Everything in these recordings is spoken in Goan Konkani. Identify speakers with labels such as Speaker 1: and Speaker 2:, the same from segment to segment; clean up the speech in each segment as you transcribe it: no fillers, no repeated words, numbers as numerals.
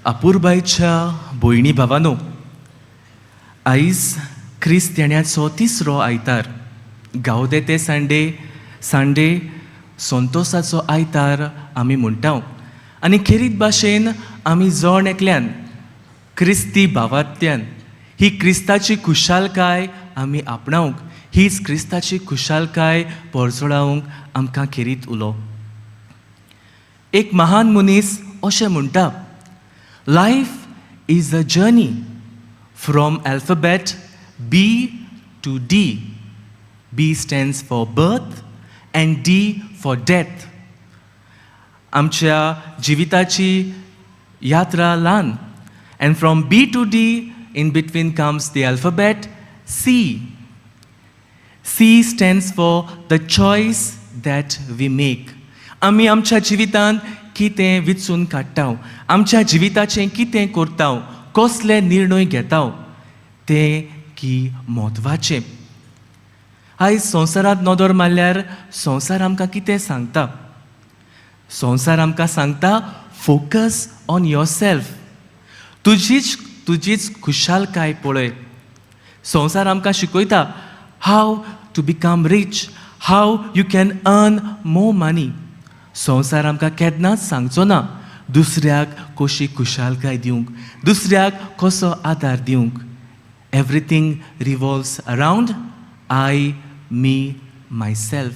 Speaker 1: अपुरबायच्या भयणी भावानो, आयज क्रिस्त येण्याचो तिसरो आयतार. गावदे संडे, संडे संतोसाचो आयतार आमी म्हणटा. आनी खेरीत भाशेन आमी जण एकल्यान क्रिस्ती भावात्यान ही क्रिस्ताची खुशालकाय आमी आपणावंक, हीच क्रिस्ताची खुशालकाय परजळावंक आमकां खेरीत उलो. एक महान मनीस अशें म्हणटा, "Life is a journey from alphabet B to D. B stands for birth and D for death." आमच्या जिविताची यात्रा ल्हान, and from B to D, in between comes the alphabet C. C stands for the choice that we make. आमी आमच्या जिवितांत कितें विचून काडटा, आमच्या जिविताचें कितें करता, कसले निर्णय घेता, तें की म्हत्वाचें. आयज संवसारांत नदर मारल्यार संवसार आमकां कितें सांगता? संवसार आमकां सांगता, "Focus on yourself. तुजीच तुजीच खुशालकाय पळय." संवसार आमकां शिकयता how to become rich, how you can earn more money. संवसार आमकां केन्नाच सांगचो ना दुसऱ्याक कशी खुशालकाय दिवंक, दुसऱ्याक कसो आदार दिवंक. Everything revolves around I, me, myself.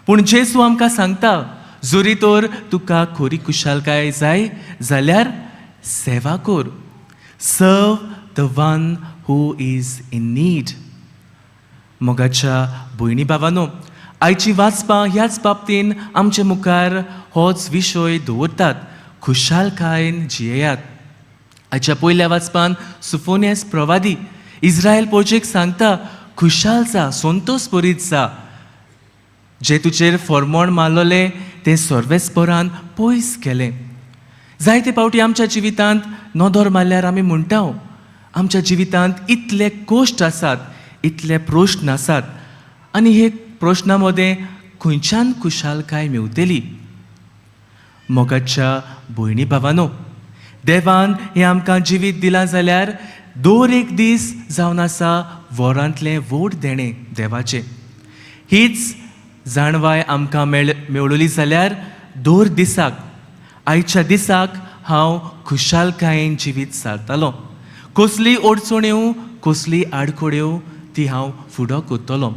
Speaker 1: पूण जेजू आमकां सांगता, जरी तर तुका खरी खुशालकाय जाय जाल्यार सेवा कर. Serve the one who is in need. मोगाच्या भयणी भावानो, आयची वाचपां ह्याच बाबतीन आमचे मुखार होच विशय दवरतात, खुशालकायेन जियेयात. आयच्या पयल्या वाचपान सुफोनियस प्रवादी इस्रायल पोर्जेक सांगता, खुशाल जा, संतोष भरीत जा. जे तुजेर फॉर्मोण मारलोले तें सर्वेस्परान पयस केलें. जायते फावटी आमच्या जिवितांत नदर मारल्यार आमी म्हणटा, आमच्या जिवितांत इतले कश्ट आसात, इतले प्रश्न आसात आनी हे प्रश्ना मदें खंयच्यान खुशालकाय मेवतली? मोगाच्या भयणी भावानो, देवान हें आमकां जिवीत दिलां जाल्यार दर एक दीस जावन आसा वरांतलें व्हड देणें देवाचें. हीच जाणवाय आमकां मेळ्ळली जाल्यार दर दिसाक, आयच्या दिसाक हांव खुशालकायेन जिवीत सारतालो. कसली अडचण येवं, कसली आडखळ येवं, ती हांव फुडो करतलो.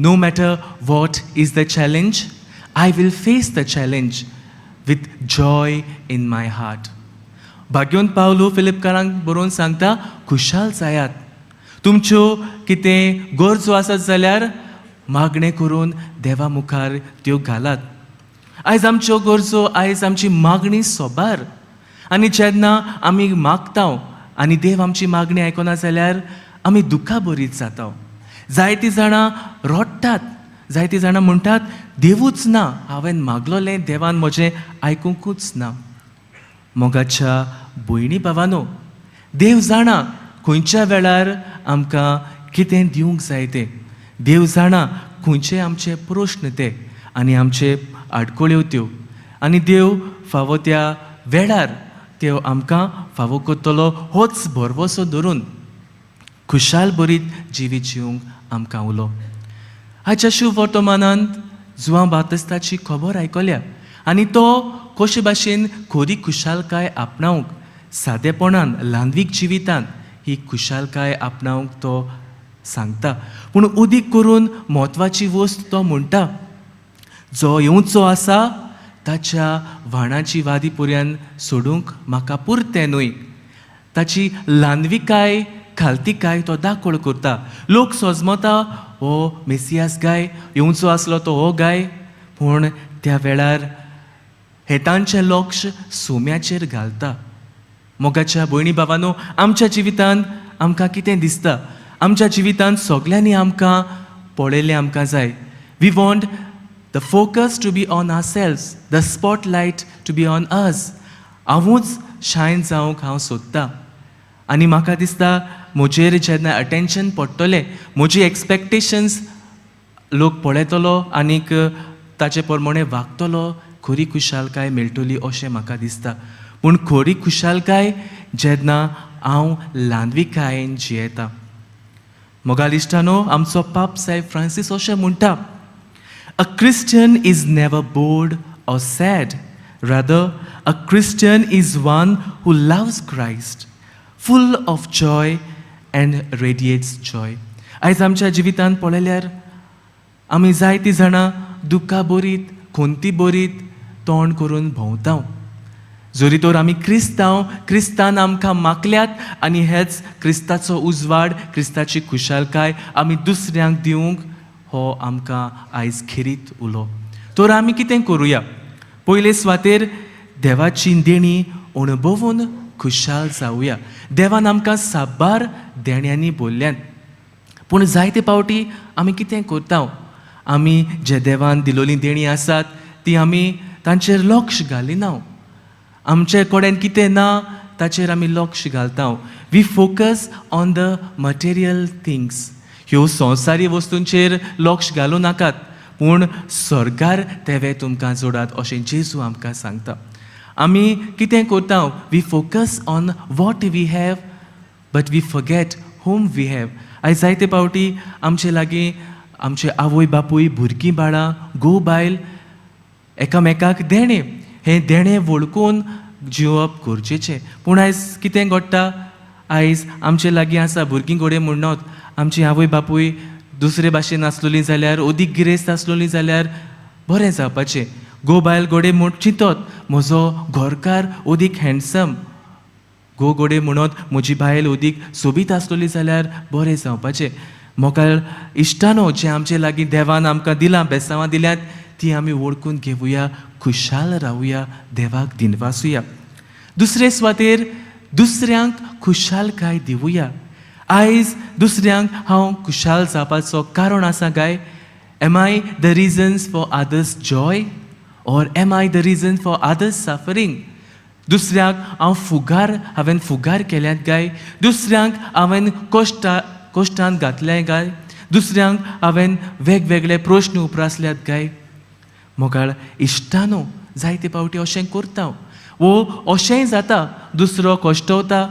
Speaker 1: No matter what is the challenge, I will face the challenge with joy in my heart. भाग्योन Pavlu फिलिपकारांक बरोवन सांगता, खुशाल जायात. तुमच्यो कितें गरजो आसत जाल्यार मागणें करून देवा मुखार त्यो घालात. आयज आमच्यो गरजो, आयज आमची मागणी सोबार आनी जेन्ना आमी मागता आनी देव आमची मागणी आयकना जाल्यार आमी दुख्खा भरीत जाता. जायतीं जाणां रडटात, जायतीं जाणां म्हणटात, देवूच ना, हांवें मागलोलें देवान म्हजें आयकुंकूच ना. मोगाच्या भयणी भावानो, देव जाणा खंयच्या वेळार आमकां कितें दिवंक जाय तें. देव जाणा खंयचे आमचे प्रश्न ते आनी आमचे आडखळ्यो त्यो आनी देव फावो त्या वेळार त्यो आमकां फावो करतलो. होच भरवसो धरून खुशाल भरीत जिवीत जिवंक आमकां उलो. आयच्या शुभ वर्तमानांत जुवां बातिस्ताची खबर आयकल्या आनी तो कशे भाशेन खरी खुशालकाय आपणावंक सादेपणान ल्हानवीक जिवितान ही खुशालकाय आपणावंक तो सांगता. पूण उदीक करून म्हत्वाची वस्त तो म्हणटा, जो येवचो आसा ताच्या व्हाणाची वादी पर्यंत सोडूंक म्हाका पुरतें न्हय. ताची ल्हानविकाय, खालतीकाय तो दाखोळ करता. लोक सोजमता, हो मेसियास गाय, येवचो आसलो तो हो गाय. पूण त्या वेळार हेतांचें लक्ष सोम्याचेर घालता. मोगाच्या भयणी भावानो, आमच्या जिवितांत आमकां कितें दिसता? आमच्या जिवितांत सगल्यांनी आमकां पळयलें आमकां जाय. We want the focus to be on ourselves, the spotlight to be on us. हांवूच शायन जावंक हांव सोदतां आनी म्हाका दिसता म्हजेर जेन्ना अटेंशन पडटलें, म्हजी एक्सपेक्टेशन्स लोक पळयतलो आनीक ताचे प्रमाणे वागतलो, खरी खुशालकाय मेळटली अशें म्हाका दिसता. पूण खरी खुशालकाय जेन्ना हांव ल्हानविकायेन जियेता. मोगाळ इश्टानो, आमचो पाप साहेब फ्रांसीस अशें म्हणटा, "A Christian is never bored or sad. Rather, a Christian is one who loves Christ, full of joy and radiates joy." आयज आमच्या जिवितांत पळयल्यार आमी जायतीं जाणां दुख्खा बरीत, खंती बरीत तोंड करून भोंवता. जरी तर आमी क्रिस्तांव, क्रिस्तान आमकां मागल्यात आनी हेच क्रिस्ताचो उजवाड, क्रिस्ताची खुशालकाय आमी दुसऱ्यांक दिवंक हो आमकां आयज खेरीत उलो. तर आमी कितें करुया? पयले सुवातेर देवाची देणी अणभवून खुशाल जावया. देवान आमकां साबार देण्यांनी भरल्यात, पूण जायते पावटी आमी कितें करता? आमी जे देवान दिलोली देणीं आसात ती आमी तांचेर लक्ष घालिना. आमचे कडेन कितें ना ताचेर आमी लक्ष घालता. We focus on the material things. ह्यो संवसारी वस्तूंचेर लक्ष घालूं नाकात, पूण स्वर्गार तेवे तुमकां जोडात अशें जेजू आमकां सांगता. आमी कितें करता? We focus on what we have, but we forget whom we have. आयज जायते पावटी आमचे लागीं आमचे आवय बापूय, भुरगीं बाळां, घोव बायल, एकामेकाक देणें, हें देणें वळखून जिवप गरजेचें. पूण आयज कितें घडटा? आयज आमचे लागीं आसा भुरगीं घोडे म्हणत, आमची आवय बापूय दुसरे भाशेन आसलोलीं जाल्यार, अदीक गिरेस्त आसलोलीं जाल्यार बरें जावपाचें. घोव बायल घोडे म्हूण चिंतत, म्हजो घरकार अदीक हँडसम. घोव घोडे म्हणत, म्हजी बायल अदीक सोबीत आसलोली जाल्यार बरें जावपाचें. मोगाळ इश्टानो, जें आमचे लागीं देवान आमकां दिलां, बेसांवां दिल्यात, ती आमी वळखून घेवया, खुशाल रावया, देवाक दिनवासुया. दुसरे सुवातेर दुसऱ्यांक खुशालकाय दिवया. आयज दुसऱ्यांक हांव खुशाल जावपाचो कारण आसा काय? Am I the reasons for others' joy or am I the reason for others' suffering? दुसऱ्यांक हांव फुगार, हांवें फुगार केल्यात काय? दुसऱ्यांक हांवें कश्टान घातलें काय? दुसऱ्यांक हांवें वेगवेगळे प्रश्न उप्रासल्यात काय? मोगाळ इश्टानो, जायते फावटी अशें करता वो अशेंय जाता, दुसरो कश्टवता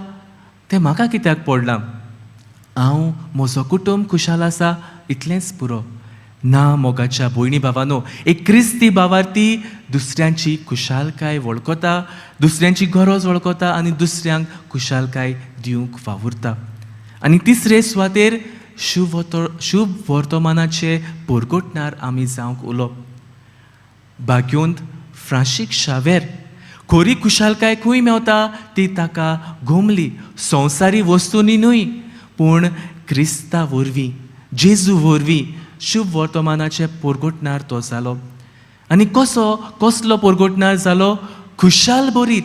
Speaker 1: तें म्हाका कित्याक पडलां? हांव म्हजो कुटुंब खुशाल आसा इतलेंच पुरो. ना मोगाच्या भयणी भावानो, एक क्रिस्ती भावार्थी दुसऱ्यांची खुशालकाय वळखता, दुसऱ्यांची गरज वळखता आनी दुसऱ्यांक खुशालकाय दिवंक वावुरता. आनी तिसरे सुवातेर शुभ वर्तमानाचे परगटणार आमी जावंक उलोवप. भाग्योंत फ्रांशीक शावेर खरी खुशालकाय खंय मेवता ती ताका गोमली. संवसारी वस्तूंनी न्हय, पूण क्रिस्ता वरवीं, जेजू वरवीं शुभ वर्तमानाचे परगटणार तो जालो. आनी कसो, कसलो परगटणार जालो? खुशाल बरीत,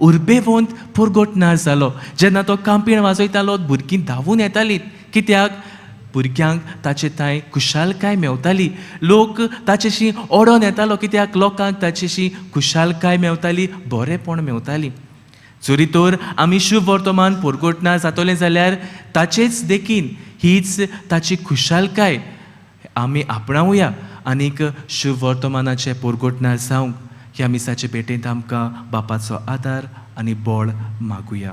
Speaker 1: उर्बेवंत परगटणार जालो. जेन्ना तो कांपीण वाजयतालो, भुरगीं धांवून येतालीं. कित्याक? भुरग्यांक ताचे थंय खुशालकाय मेवताली. लोक ताचेशी ओडोन येतालो. कित्याक? लोकांक ताचेशी खुशालकाय मेवताली, बरेंपण मेवताली. जरी तर आमी शुभ वर्तमान परगटणार जातले जाल्यार ताचेच देखीन, हीच ताची खुशालकाय आमी आपणावया आनीक शुभ वर्तमानाचे परगटणार जावंक ह्या मिसाचे भेटेंत आमकां बापाचो आदार आनी बळ मागुया.